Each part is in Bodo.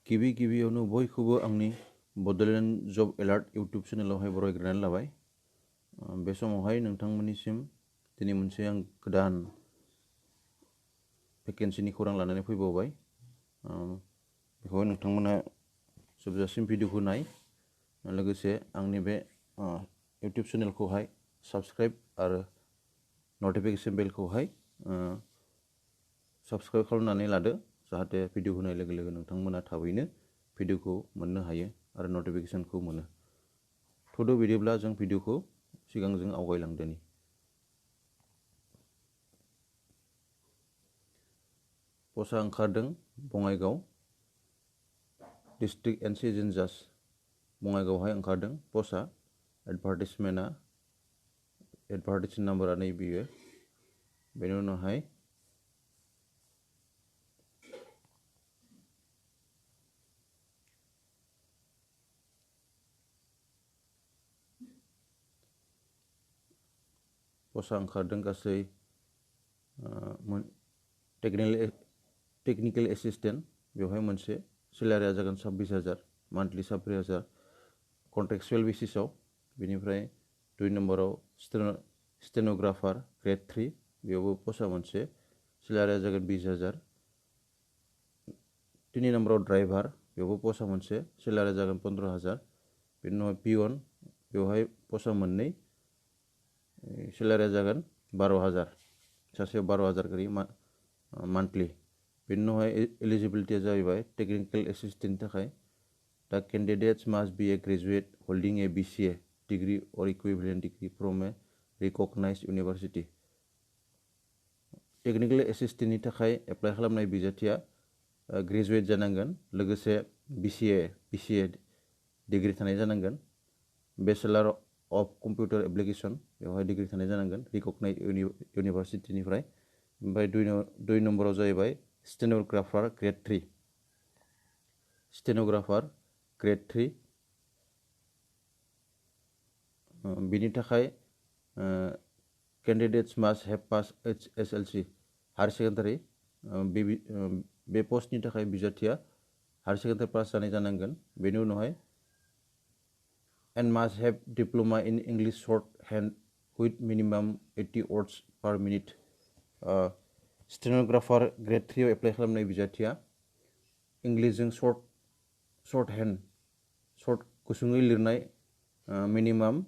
गिबियावनो बयखौबो आंनि बड'लेण्ड जब एलार्ट इउटुब चेनेलावहाय बरायग्रोनानै लाबाय। बे समावहाय नोंथांमोननिसिम दिनै मोनसे आं गोदान भेकेन्सिनि खौरां लानानै फैबावबाय। बेखौ नोंथांमोना जोबजासिम भिडिअखौ नाय, लोगोसे आंनि बे इउटुब चेनेलखौहाय साबस्क्राइब आरो नटिफिकेसन बेलखौहाय साबस्क्राइब खालामनानै लादो, जाहाथे भिडिअ होनाय लोगो लोगो नोंथांमोना थाबैनो भिडिअखौ मोननो हायो आरो नटिफिकेसनखौ मोनो। थ'दो बिदिब्ला जों भिडिअखौ सिगांजों आवगायलांदोनि। पस्टआ ओंखारदों बङाइगाव डिस्ट्रिक्ट एन्ड सेसन जाज, बङाइगावहाय ओंखारदों पस्टआ। एडभार्टाइजमेन्ट नाम्बारा नैबेयो। बेनि उनावहाय पस्टआ ओंखारदों गासै टेकनिकेल एसिस्टेन्ट, बेवहाय मोनसे सेलारिया जागोन 26,000, मान्थलि 4,000 कन्ट्रेक्चुवेल बेसिसाव। बेनिफ्राय 2 नम्बराव स्टेन'ग्राफार ग्रेड 3, बेयावबो पस्टआ मोनसे, सेलारिया जागोन 20,000। 3 नम्बराव ड्राइभार, बेयावबो पस्टआ मोनसे, सेलारिया जागोन 15,000। बेनि उनाव पियन, बेवहाय पस्टआ मोननै, सेलारिया जागोन 12,000, सासेयाव 12,000 करि मान्थलि। बेनि उनावहाय एलिजिबिलिटिया जाहैबाय टेकनिकेल एसिस्टेन्टनि थाखाय the candidates must be a graduate holding a BCA degree और equivalent degree from a recognized university. Technical एसिस्टेन्टनि थाखाय एप्लाइ खालामनाय बिजाथिया ग्रेजुएट जानांगोन, लोगोसे BCA डिग्री थानाय जानांगोन। बेचेलर अफ कम्पिउटार एप्लिकेसन, बेवहाय डिग्री थानाय जानांगोन रिकगनाइज्ड इउनिभार्सिटिनिफ्राय। ओमफ्राय 2 नम्बराव जाहैबाय स्टेन'ग्राफार ग्रेड 3, स्टेन'ग्राफार ग्रेड 3। बिनि थाखाय candidates must have pass HSLC higher secondary. बे पस्टनि थाखाय बिजाथिया हायार सेकेन्डारि पास जानाय जानांगोन। बेनि उनावहाय and must have diploma in English short hand with minimum 80 words per minute। Stenographer grade 3 आव एप्लाइ खालामनाय बिजाथिया इंलिशजों शर्ट हेन्ड, गुसुङै लिरनाय, मिनिमाम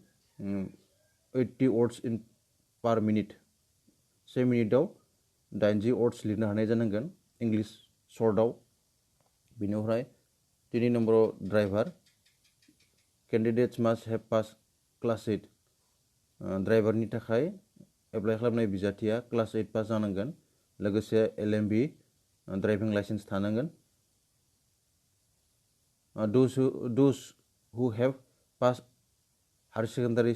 80 words per minute, से मिनिटाव 80 words लिरनो हानाय जानांगोन इंलिश शर्टआव। बेनिफ्राय 3 नम्बराव driver, candidates must have pass class 8। ड्राइभारनि थाखाय एप्लाइ खालामनाय बिजाथिया क्लास 8 पास जानांगोन, लोगोसे LMB ड्राइभिं लाइसेन्स थानांगोन। Those who have passed higher secondary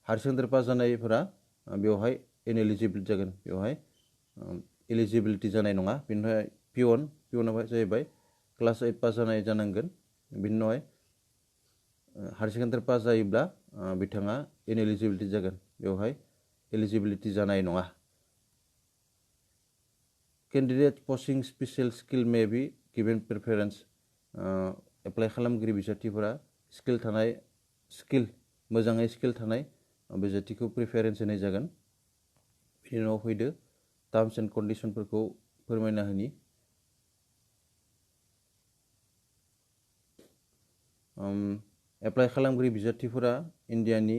higher secondary pass जानायफोरा बेवहाय इनएलिजिबल जागोन, बेवहाय एलिजिबिलिटि जानाय नङा। बेनिफ्राय पियना जाहैबाय क्लास 8 पास जानाय जानांगोन। बिनि उनावहाय हायार सेकेन्डारि पास जायोब्ला बिथाङा इनएलिजिबिलिटि जागोन, बेवहाय एलिजिबिलिटि जानाय नङा। Candidate possessing special skill may be given preference. Apply खालामगिरि बिजाथिफोरा मोजाङै स्किल थानाय बिजाथिखौ प्रिफारेन्स होनाय जागोन। बिनि उनाव फैदो टार्म्स एन्ड कन्डिसनफोरखौ फोरमायना होनि। एप्लाइ खालामगिरि बिजाथिफोरा इन्डियानि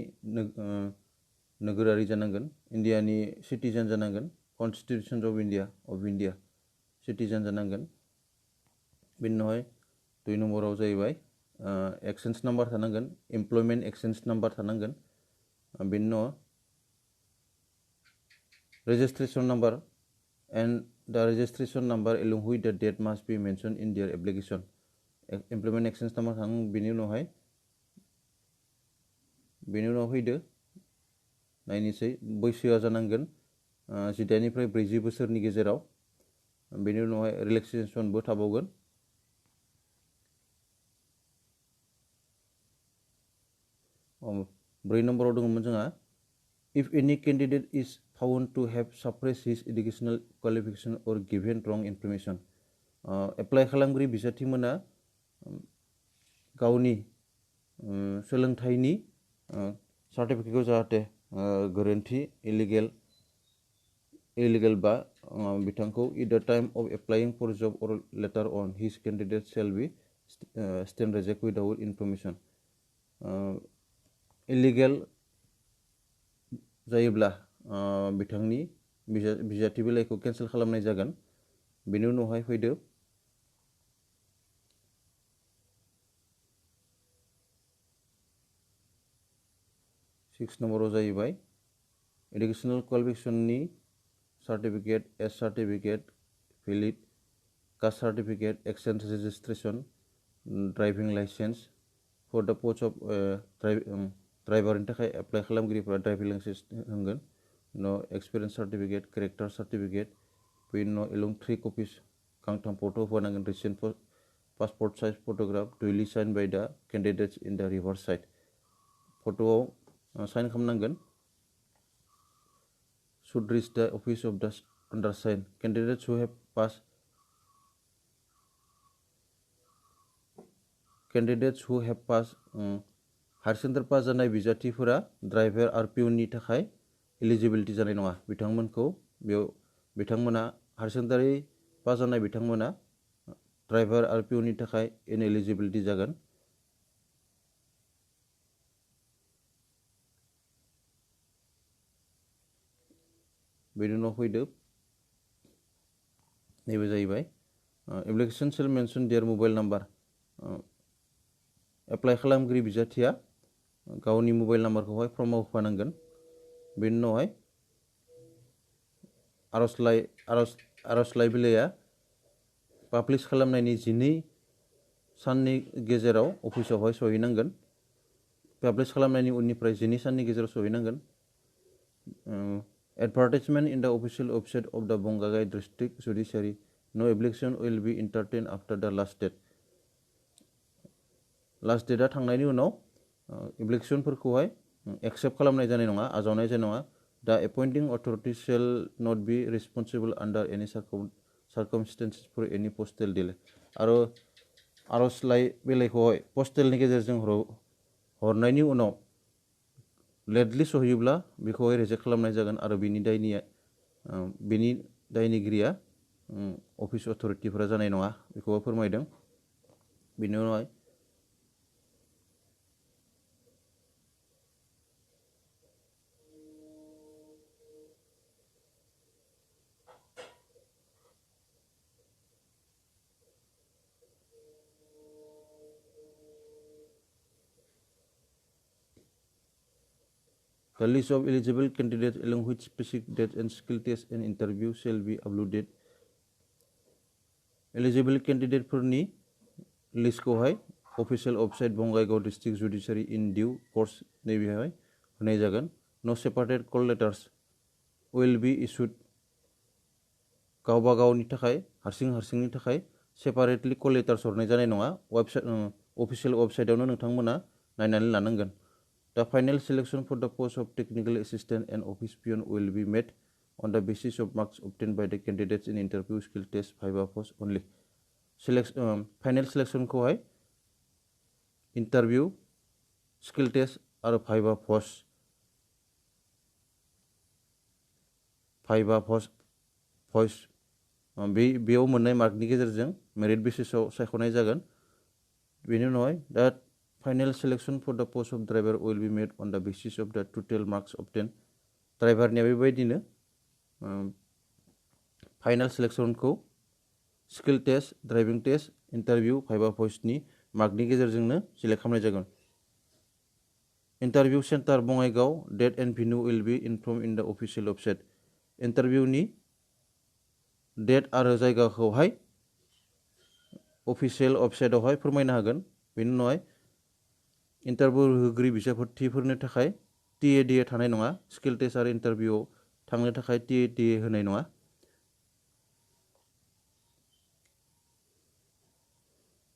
नोगोरारि जानांगोन, इन्डियानि सिटिजेन जानांगोन, कनस्टिटिउसन अफ इन्डिया सिटिजेन जानांगोन। बेनि उनावहाय 2 नम्बराव जाहैबाय एक्सचेन्ज नाम्बार थानांगोन, एमप्लयमेन्ट एक्सचेन्ज नाम्बार थानांगोन। बेनि उनाव registration number and the registration number along with the date must be mentioned in their application. Employment exchange number थानांगोन। बेनि उनाव फैदो नायनोसै बैसोआ जानांगोन 18 निफ्राय 40 बोसोरनि गेजेराव। बेनि उनावहाय रिलेक्सेसनबो थाबावगोन। ब्रै नम्बराव दङमोन जोंहा if any candidate is found to have suppressed his educational qualification or given wrong information। Apply खालामगिरि बिजाथिमोना गावनि सोलोंथाइनि सार्टिफिकेटखौ जाहाथे गोरोन्थि इलिगेल बा बिथांखौ either time of applying for job or later on his candidate shall be stand reject without information. Illegal जायोब्ला बिथांनि बिजाथि बिलाइखौ केन्सेल खालामनाय जागोन। बेनि उनावहाय फैदो 6 नम्बराव जाहैबाय एडुकेशनल क्वालिफिकेशननि certificate, age certificate, valid caste certificate, exchange registration, driving licence for the post of ड्राइभारनि थाखाय एप्लाइ खालामगिरिफोरा ड्राइभिं लाइसेन्स होनांगोन। उनाव एक्सपिरियेन्स सर्टिफिकेट, केरेक्टार सर्टिफिकेट, बेनि उनाव एलं 3 कपिस गांथाम फट' होनांगोन। रिसेन्ट पासपर्ट साइज फट'ग्राफ दुइलि sign by the candidates in the reverse side. फट'आव साइन खालामनांगोन। should reach the office of the undersigned candidates who have passed higher secondary pass जानाय बिजाथिफोरा ड्राइभार आरो पिउननि थाखाय एलिजिबिलिटि जानाय नङा। बिथांमोना हायर सेकेन्डारि पास जानाय बिथांमोना ड्राइभार आरो पिउननि थाखाय इनएलिजिबिलिटि जागोन। बेनि उनाव फैदो नैबे जाहैबाय application shall mention their mobile number. Apply खालामगिरि बिजाथिया गावनि मबाइल नाम्बारखौहाय फर्माव होफानांगोन। बेनि उनावहाय आर'जलाइ बिलाइया पाब्लिश खालामनायनि 12 साननि गेजेराव अफिसावहाय सहैनांगोन। पाब्लिश खालामनायनि उननिफ्राय 12 साननि गेजेराव सहैनांगोन। Advertisement in the official website of the Bongaigaon District Judiciary. No application will be entertained after the last date. Last डेटआ थांनायनि उनाव एप्लिकेशनफोरखौहाय एक्सेप्ट खालामनाय जानाय नङा, आजावनाय जानाय नङा। द एपइन्टिं अथरिटि शेल नट बी रेसपन्सिबल आन्डार एनि सार्कमस्टेन्सेस फर एनि पस्टेल डिले। आरो आर'जलाइ बिलाइखौहाय पस्टेलनि गेजेरजों हरनायनि उनाव लेटलि सहैयोब्ला बेखौहाय रिजेक्ट खालामनाय जागोन आरो बेनि दायनिगिरिया अफिस अथरिटिफोरा जानाय नङा बेखौबो फोरमायदों। बेनि उनावहाय the list of eligible candidates along with specific dates and skill tests and interview shall be uploaded. Eligible candidate फोरनि लिस्टखौहाय अफिशियेल वेबसाइट बंगाइगाव डिस्ट्रिक्ट जुडिशियारि इन डिउ कोर्स नैबेहाय होनाय जागोन। नो सेपारेटेड कल लेटार्स विल बी इशुड। गावबा गावनि थाखाय हारसिंनि थाखाय सेपारेटलि कल लेटार्स हरनाय जानाय नङा। अफिशियेल वेबसाइटआवनो नोंथांमोना नायनानै लानांगोन। The final selection for the post of technical assistant and office peon will be made on the basis of marks obtained by the candidates in interview, skill test, viva post only. Final selection खौहाय interview, skill test आरो viva post बेयाव मोननाय मार्कनि गेजेरजों मेरिट बेसिसआव सायख'नाय जागोन। बेनि उनावहाय दा Final selection for the post of driver will be made on the basis of the total marks obtained. ड्राइभारनिया बेबायदिनो फाइनाल सेलेक्शनखौ skill test, driving test, interview, viva भइसनि मार्कनि गेजेरजोंनो सिलेक्ट खालामनाय जागोन। Interview centre Bongaigaon date and venue will be inform in the official website. इन्टारभिउनि date आरो जायगाखौहाय अफिसियेल वेबसाइटआवहाय फोरमायनो हागोन। बेनि उनावहाय इन्टारभिउ होगिरि बिजाथिफोरनि थाखाय टिएडिए थानाय नङा। स्किल टेस्ट आरो इन्टारभिउआव थांनो थाखाय टिएडिए होनाय नङा।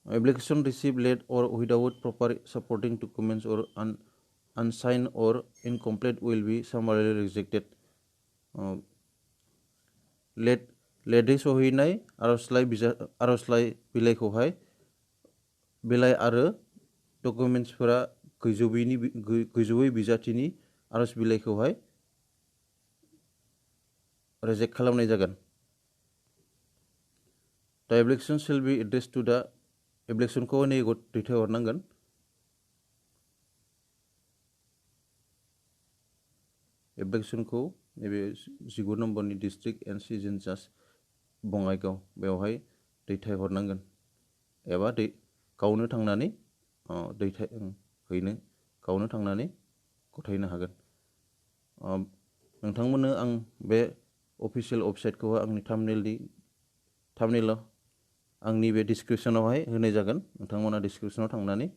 Application received late or without proper supporting documents or unsigned or incomplete will be summarily rejected. दैथायसहैनाय आर'जलाइ बिलाइखौहाय बिलाइ आरो डकुमेन्टसफोरा गैजोबै बिजाथिनि आर'ज बिलाइखौहाय रिजेक्ट खालामनाय जागोन। The application shall be address to the एप्लिकेसनखौ नैगौ दैथायहरनांगोन। एप्लिकेसनखौ नैबे 19 नम्बरनि डिस्ट्रिक्ट एन्ड सिजन जाज बङाइगाव बेवहाय दैथायहरनांगोन एबा गावनो थांनानै गावनो थांनानै गथायनो हागोन। नोंथांमोननो आं बे अफिसियेल वेबसाइटखौ आंनि थाम्बनेइलाव आंनि बे डिसक्रिपसनावहाय होनाय जागोन। नोंथांमोना डिसक्रिपसनाव थांनानै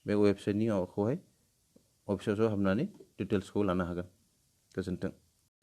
बे वेबसाइटनि माबाखौहाय वेबसाइटआव हाबनानै डिटेल्सखौ लानो हागोन। गोजोन्थों।